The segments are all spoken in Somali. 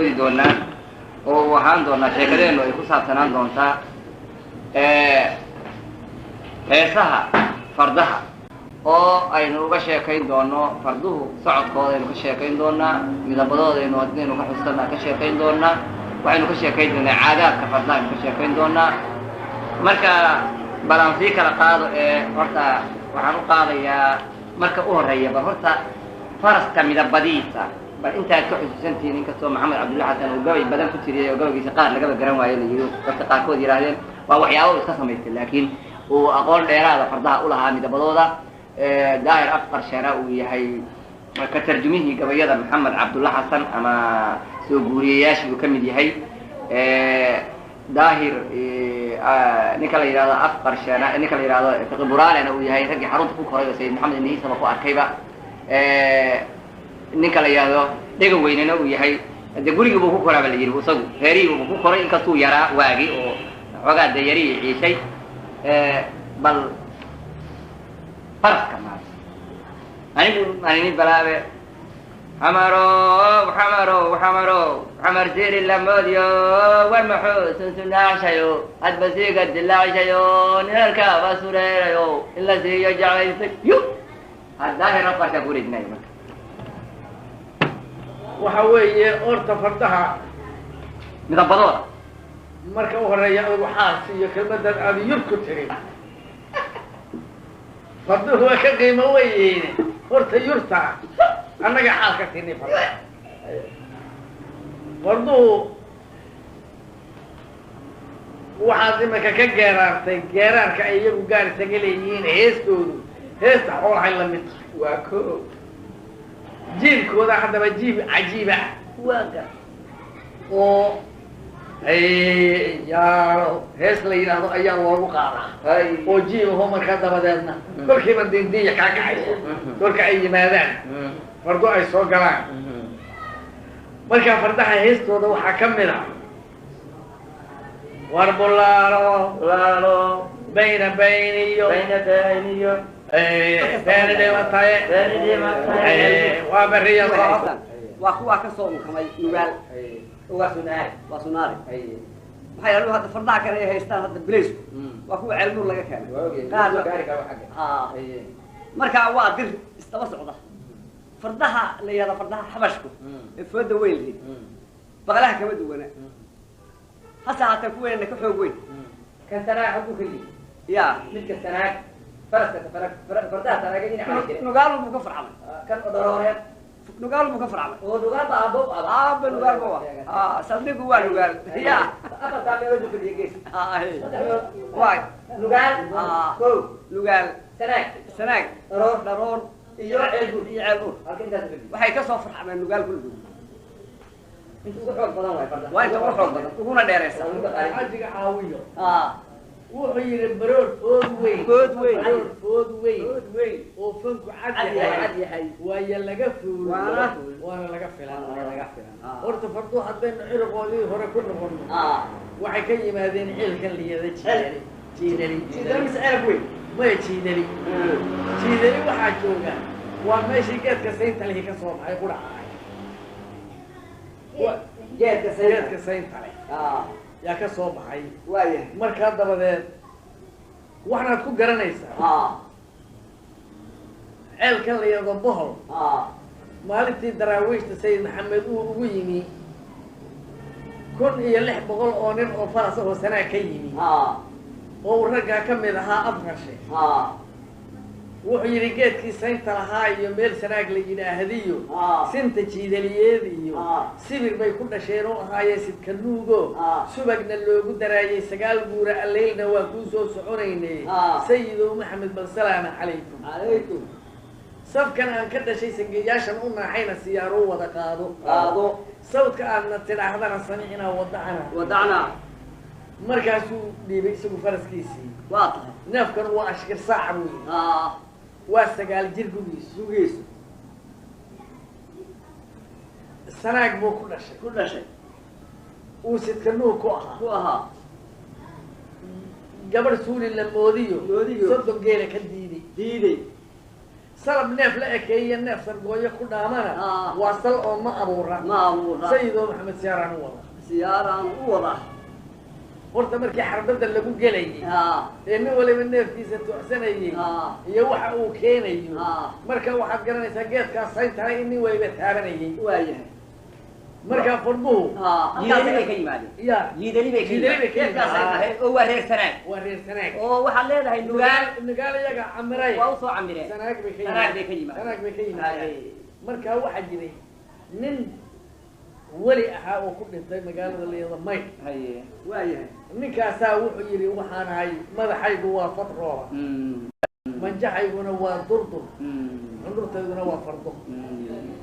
doodi doonaa oo uu ahaan doonaa sheekadeennu ay ku saabsanaan doontaa heesaha fardaha oo aynu uga sheekayn doono farduhu socodkooda aynu ka sheekayn doonaa, midabadooda aynu haddaynu ka xusana ka sheekayn doonaa, waxaynu ka sheekayn doonaa caadaadka fardaha aynu ka sheekayn doonaa. Marka bal aan sii kala qaado ee horta waxaan u qaadayaa marka u horreeya bal horta faraska midabadiisa bal intaad ka xusuusantihiin, inkastoo Maxamed Cabdulla Xasan uu gabay badan ku tiriyay oo gabaygiisa qaar lagaba garan waayo la yiri, dadka qaarkood yidhaahdeen waa waxyaaba iska samaystay, laakiin uu aqoon dheeraada fardaha ulahaa midabadooda. Daahir Afqarshana uu yahay ka tarjumihii gabayada Maxamed Cabdulla Xasan ama soo guuriyayaashii uu ka mid yahay. Daahir ninka la yidhahdo Afqarshana, ninka la yidhahdo Fiqi Buraalena uu yahay raggii xarunta ku koray oo Sayid Maxamed indhihiisaba ku arkayba. Ninka la yidhahdo Dhega Weynena uu yahay de gurigii buu ku koraaba la yidhi, isagu reerihii buu ku koray inkastuu yaraa waagi oo xoogaa dee yarihii ciishay. Bal faraska maal anigu anini balaabe xamarow xamarow xamarow xamar siri lamoodyo war maxuu sunsunaashayo hadba siiga dilaacshayo ninarkaaba sureerayo in la siiyo jeclaystay yu Daahir Afqarshaa ku wareejinayo marka. Waxa weeye horta fardaha midabadooda marka u horeeya adigu xaas iyo kelmadan aada yur ku tiri, farduhu waa ka qiimo weyihiin. Horta yurta annaga xaal ka siinay fardaha. Farduhu waxaad iminka ka geeraartay geeraarka ay iyagu gaar isaga leeyihiin, heestoodu heesta xoolahay la mid tahay. Waa ko jiibkooda haddaba jiib cajiiba ah waaga oo yaalo hees la yidhaahdo ayaa loogu qaadaa oo jiib aho markaa dabadeedna kolkiiba diindiiya kaa kacayso kolka ay yimaadaan fardo ay soo galaan. Markaa fardaha heestooda waxaa ka mid ah war bulaalo laalo bayna bayniyo bayna bayniyo beeni dhimataye beeni dhimataye waa beriya socod. Waa kuwaa ka soo unkamay Nugaal. Waa sunaari. Waa sunaari. Maxaa yeele hadda fardaha kale ay haystaan hadda bilaysku waa kuwa Ceelnuur laga keenay qaarna. Marka waa dir isdaba socda fardaha la yihahdo fardaha xabashku ee fooda weyn lihi, baqlaha kama duwana, hase haatee kuweena ka xoog weyn. Kan Sanaag xaguu ka yimi? Ya midka Sanaag faraska fardaha Sanaaga ina cali jiray Nugaal buu ka farcamay. Kan odorooreed Nugaal buu ka farcamay. Oo Nugaal ba aabo u aba. Aaba Nugaal ba wa saldhigu waa Nugaal ya. Afartaa meelood buu fadhiyay gees. Waa Nugaal ko Nugaal, Sanaag, Sanaag, Dharoor, Dharoor iyo Ceelbuur. Iyo Ceelbuur. Halka intaas fadhiyay. Waxay ka soo farxameen Nugaal kulligood. Inta ugu xoog badan waay fardaha. Waa inta ugu xoog badan uguna dheeraysa. Xajiga caawiyo wuxuu yidhi baroor food weyn, Food weyn. baroor food weyn, food weyn oo fanku cad cad yahay, cad yahay, waayo laga fuulo waana laga filan. Laga filan. Horta farduhu haddaynu ciriqoodii hore ku noqono waxay ka yimaadeen ciilkan liyada Jiidali. Jiidali. Jiidali mise Ceelab Weyn? Maya, Jiidali. Jiidali waxaa jooga waa meeshii geedka saynta lihi ka soo baxay quraca ahay. Geedka saynta. Geedka saynta leh yaa ka soo baxay. Waayahay. Markaa dabadeed waxnaad ku garanaysaa ceelkan la yidhahdo Bohol maalintii daraawiishta Sayid Maxamed uu ugu yimi 1600 oo nin oo faras ahoo Sanaa ka yimi oo uu raggaa ka mid ahaa Afqarshe, wuxuu yidhi geedkii saynta lahaa iyo meel Sanaag la yidhaahdiyo sinta Jiidaliyeed iyo sibir bay ku dhasheen oo ahaayeen sidka nuugo subagna loogu daraayey 9 guura alleylna waa kuu soo soconaynay Sayidow Maxamed bal salaama calaykum. Calaykum. Safkan aan ka dhashay sangeyaashan u naaxayna siyaaruu wada qaado qaado sawdka aadna tidhaahdana samicnaa wadacana. Wadacnaa. Markaasuu dhiibay isagu faraskiisii. Waa tahay. Neefkan waa ashkir saaca buu yidhi, waa 9 jir gugiisu. Sugiisu. Sanaag buu ku dhashay. Ku dhashay. Uu sidka nuug ku ahaa. Ku ahaa. Gabadh suuli la moodiyo moodiyo 30 geela ka diiday. Diiday. Salab neef la ekeeye neef sargooyo ku dhaamana waa sal oo ma abuura. Ma abuura. Sayidoo Maxamed siyaaraan u wada. Siyaaraan u wada. Horta markii xarbada lagu gelayay ee nin waliba neefkiisa tuucsanayay iyo waxa uu keenayo, marka waxaad garanaysaa geedkaas sayntana in nin waliba taabanayay. Waayahay. Markaa farduhu Jiidali bay ka yimaadeen. Ya. Jiidali bay ka Jiidali bay ka yimaadeen. yimaadeen. Oo waa reer Sanaag. Waa reer Sanaag. Oo waxaad leedahay Nugaal. Nugaal iyaga camiray. Waa usoo camireen. Sanaag bay ka Sanaag yimaadeen. bay ka yimaadeen. Sanaag bay ka yimaadeen. Markaa waxaa jiray nin weli ahaa oo ku dhintay magaalada la yidhahdo Maydh. Haye. Waayahay. Ninkaasaa wuxuu yidhi waxaan ahay madaxaygu waa fadrooba, manjaxayguna waa durdur, cundhurtayduna waa fardo.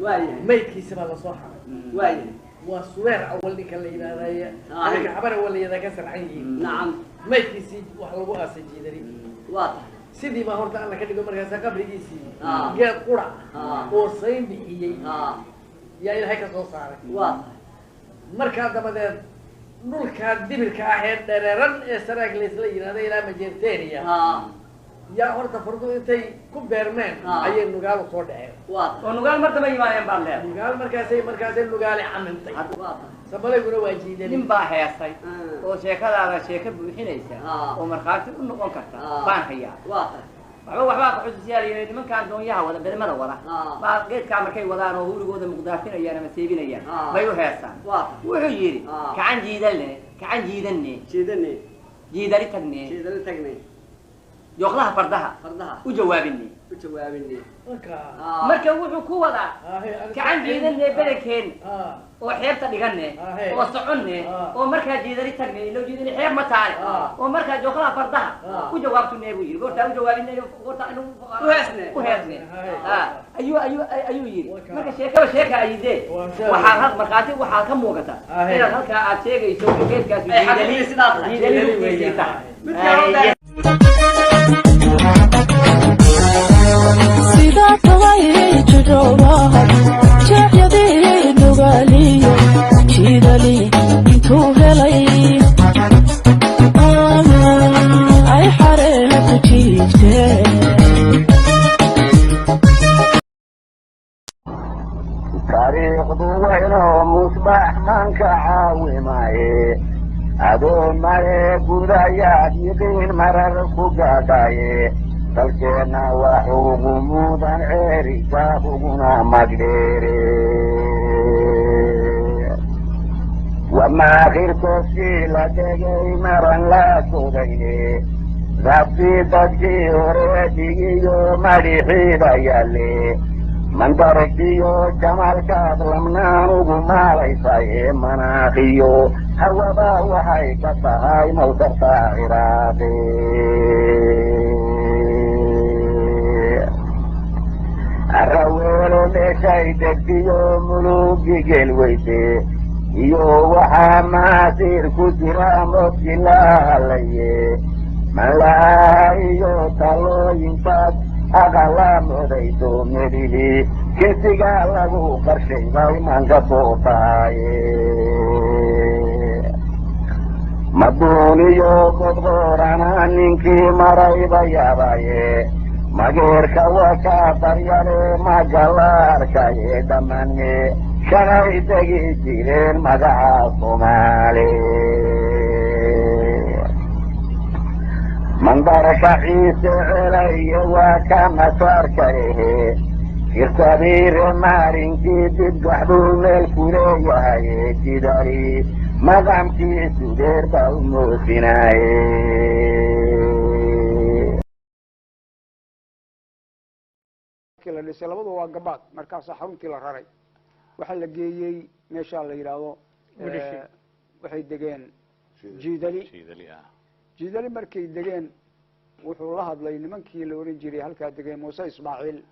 Waayahay. Maydkiisa baa lasoo xaray. Waayahay. Waa Subeer Awal ninka la yidhahdaye, ninka Xabar Awal la yidhahdaa ka sarxan yihiin. Nacam. Maydkiisii wax lagu aasay Jiidari. Waa tahay. Sidii baa horta Alla ka dhigo, markaasa qabrigiisii Ah. geed qurac Ah. oo sayn bixiyey yaa Ilaahay ka soo saaray. Waa tahay. Markaa dabadeed dhulkaa dibirka ah ee dhereeran ee Sanaag laysla yidhahda ilaa Majeerteeniya yaa horta fardu intay ku beermeen ayay Nugaal soo dhaceen. Waa tahay. Oo Nugaal mar damba yimaadeen baad leedahay. Nugaal markaasay Nugaali camintay. Waa tahay. Sabalayguna waa Jiidani. Nin baa heesay oo sheekadaada sheeko buuxinaysa Ah. oo markhaati u noqon karta Ah. baan hayaa. Waa tahay. Waxbaa ka xusuusiyaa nimankaan doonyaha wada, bermada wada, Ah. baa geedkaa markay wadaan oo hurigooda muqdaafinayaan ama seebinayaan Ah. bay u heesaan. Waa tahay. Wuxuu yidhi Ah. kacan jiidanne, kacan jiidanne, Jiidane. Jiidali tagne, Jiidane tagne. jooqlaha fardaha Fardaha. u jawaabine. U jawaabine. Marka Marka wuxuu ku wadaa kacan jiidanne bederkeen oo xeebta dhiganne Ahe. oo soconne Ah. oo markaa Jiidali tagne, ilo Jiidali xeeb ma taale, Ah. oo markaa jooqlaha fardaha Ah. u jawaabtune buu yidhi. Goortaa u jawaabine, goortaa inu U heesne. u heesne. Ahe. Ah, ayuu yidhi. Waka. Marka sheekaba sheeka ayidee Waa sheekay. waxaa hal markhaati waxaa ka muuqata Ahe. inaad halkaa aad sheegayso geedkaas Ay, xaqiiqdii sidaa tahay. Jiidali Jiidali lugtiisii weeyaan. tahay. Mid kale oo Sidaa tahay jidhoobaha jeexyadii Nugaaliyo Jiidali intuu helay ay xareeha ku jiifteen. Taariikhdu waynoo musbax manka caawimaye, adoo male gudayaad yiqiin marar ku gaadhaye, dalkeenna wax ugu mudan ceerigaab uguna magdheere wamaakhirkoskii la dhegay maran la sugayne, rabbi dadkii hore dhigiyo madhixiiba yalle, mandarkiyo jamalkaad lamnaan ugu maalaysaye, manaaqiyo hawaba waxay ka tahay mawtarta Ciraaqi. Araweelo meeshay degtiyo mulugi gelweyse iyo waxaa maasiir ku jira modki la halaye, manlaa iyo talooyinkaas aqala moodayso, medhihi kesiga lagu qarshay bay manka soo tahaye, maduuniyo godqoorana ninkii marayba yaabaye, mageerka waka daryale magala arkaye, dhammaanme shanay tegi jireen magaca Soomaali. Mandarka Ciise celaye waa ka masaarkaehe, irtabiire maarinkii dibgax buu meel ku leeyahaye, jidari maqamkiisu dheer baa u moosinaaye. Markii la dhisay labadu waa gabaad, markaasaa xaruntii la raray, waxaa la geeyey meeshaa la yidhaahdo waxay degeen Jiidali. Jiidali markay degeen wuxuu la hadlay nimankii la ohan jiray halkaa degeen, Muuse Ismaaciil,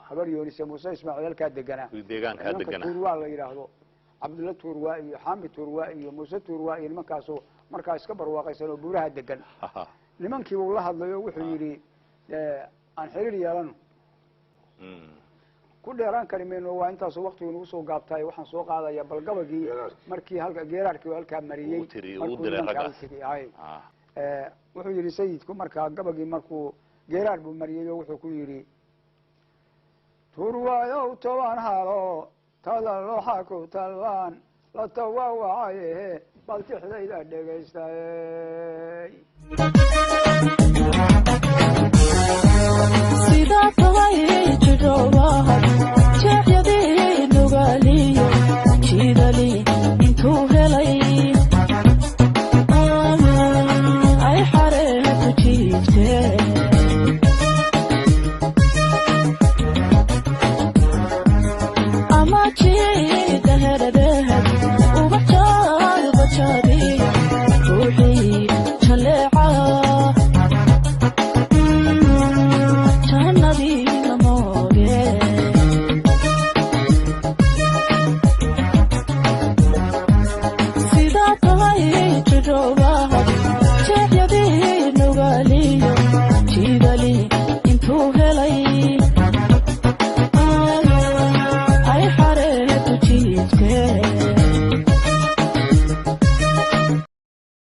Habar Yoonise, Muuse Ismaaciil halkaa deganaa, nimanka Tuurwaa la yidhaahdo, Cabdulla Tuurwaa iyo Xaami Tuurwaa iyo Muuse Tuurwaa iyo nimankaasoo markaa iska barwaaqaysan oo buuraha degan. Nimankii buu la hadlay oo wuxuu yidhi aan xiriir yeelano, ku dheeraan kari mayno, waa intaasoo waktigu nagu soo gaabtaay. Waxaan soo qaadaya bal gabagii markii halka geeraarkii halkaa mariyey markuu nimankaa u tegey hay. Wuxuu yidhi sayidku markaa gabagii markuu geeraar buu mariyey oo wuxuu ku yidhi Turwaayow 10 halo tada looxa ku tallaan la tawaawacayehe, bal tixdayda dhegaystay. Sidaa tahay jidhoobaha jeexyadii nugaaliyo jiidali.